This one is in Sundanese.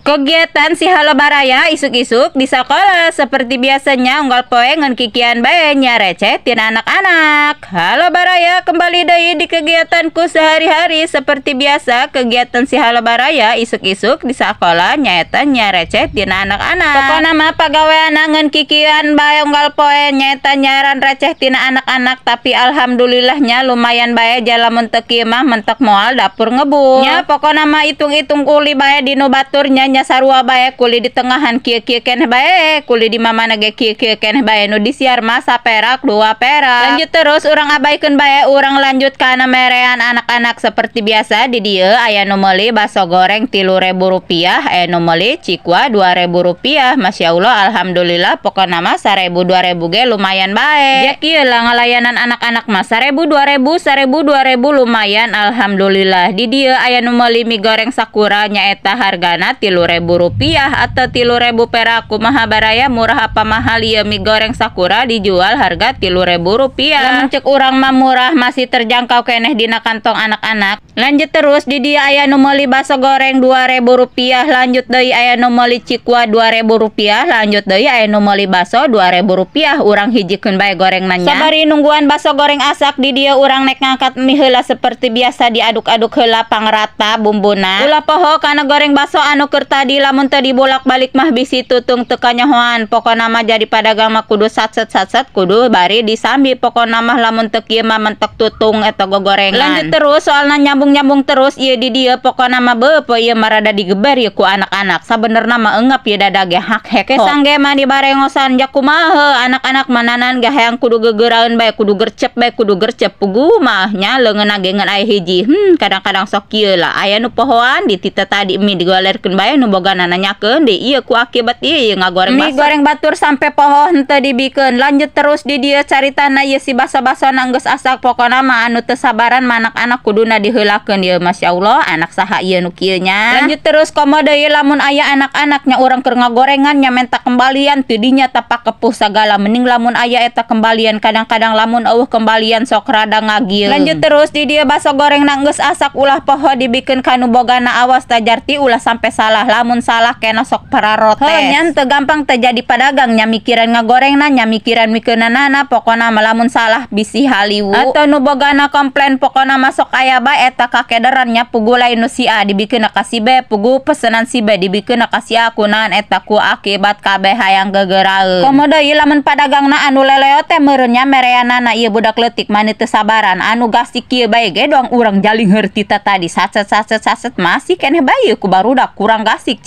Kegiatan si Halo Baraya isuk-isuk di sekolah seperti biasanya, unggal poe ngan kikian bae nya, receh tina anak-anak. Halo Baraya, kembali deui di kegiatanku sehari-hari. Seperti biasa, kegiatan si Halo Baraya isuk-isuk di sekolah nyaeta nya receh tina anak-anak. Pokokna mah pagawean ngan kikian bae unggal poe, nyaeta nyiaran receh tina anak-anak, tapi alhamdulillahnya lumayan bae. Lamun teu kieu mah mentek moal dapur ngebul nya. Pokokna mah hitung-hitung kuli bae di nu batur nya, nya sarua bae, kuli di tengahan kieu-kieu keneh bae, kuli di mamana ge kieu-kieu keneh bae, nu disiar mah saperak 2 perak. Lanjut terus, urang abaikeun bae, urang lanjut kana merean anak-anak. Seperti biasa, di dieu aya nu meuli bakso goreng Rp3.000, aya nu meuli cikua Rp2.000. Masya Allah, alhamdulillah, pokokna mah 1.000 2.000 ge lumayan bae ya. Kieu lah ngalayanan anak-anak mah, 1.000 2.000, 1.000 2.000, lumayan, alhamdulillah. Di dieu aya nu meuli mie goreng Sakura, nyaeta hargana Rp3.000 atau 3.000 perak. Kumaha, Baraya, murah apa mahal ieu mie goreng Sakura dijual harga Rp3.000? Lamun cek urang mah murah, masih terjangkau keneh dina kantong anak-anak. Lanjut terus, di dieu aya nu meuli bakso goreng Rp2.000, lanjut deui aya nu meuli cikua Rp2.000, lanjut deui aya nu meuli bakso Rp2.000. Urang hijikeun bae gorengna nya. Sabari nungguan bakso goreng asak, di dieu urang nek ngangkat mie heula. Seperti biasa, diaduk-aduk heula pangrata bumbuna. Ulah poho kana goreng bakso anu keur tadi, lamun teu dibolak-balik mah bisi tutung, teu kanyahoan. Pokona mah jadi padagang mah kudu satset satset, kudu bari disambi. Pokona mah lamun teu kieu mah mentek tutung eta gogorengan. Lanjut terus, soalna nyambung-nyambung terus ieu di dieu. Pokona mah beuh, ieu mah rada digeber ieu ku anak-anak. Sabenerna mah eungap ieu dada ge hak hek. Kesang ge mah dibarengosan, ja kumaha, anak-anak mananan ge hayang kudu gegeraeun bae, kudu gercep bae, kudu gercep. Puguh mah nya leungeunna ge ngan aya hiji. Kadang-kadang sok kieu lah, aya nu pohoan di tita tadi mie digolerkeun bae, nu bogana nanyakeun deui ieu ku akibat ieu ieu ngagoreng Mie baso. Goreng batur sampai poho henteu dibikeun. Lanjut terus, di dieu caritana ieu si baso-basona geus asak. Pokona mah anu teu sabaran mah anak-anak, kuduna diheulakeun ieu. Masya Allah, anak saha ieu nu kieu nya? Lanjut terus, komo deui lamun aya anak-anaknya, urang keur ngagorengan nya menta kembalian teu dinya tapak kepuh sagala. Mending lamun aya eta kembalian, kadang-kadang lamun euweuh kembalian sok rada ngagieung. Lanjut terus, di dieu baso goreng geus asak. Ulah poho dibikeun ka nu bogana, awas tajarti ulah sampai salah. Lamun salah kena sok pararotes. Heuh nya, teu gampang teh jadi padagang nya, mikiran ngagorengna nya, mikiran mikeunana. Pokona mah lamun salah bisi haliwu atau nu bogana komplain. Pokona mah sok aya bae eta kakederan nya. Puguh lain nu si A dibikeun ka si B, puguh pesenan si B dibikeun ka si A. Kunaon eta? Ku akibat kabeh hayang gegeraeun. Komo deui lamun padagangna anu leleo teh meureun nya mereanana. Ieu budak leutik mani teu sabaran, anu gasik kieu bae ge doang urang jaling heuti tadi, sacet sacet sacet masih keneh bae ku barudak kurang gasik.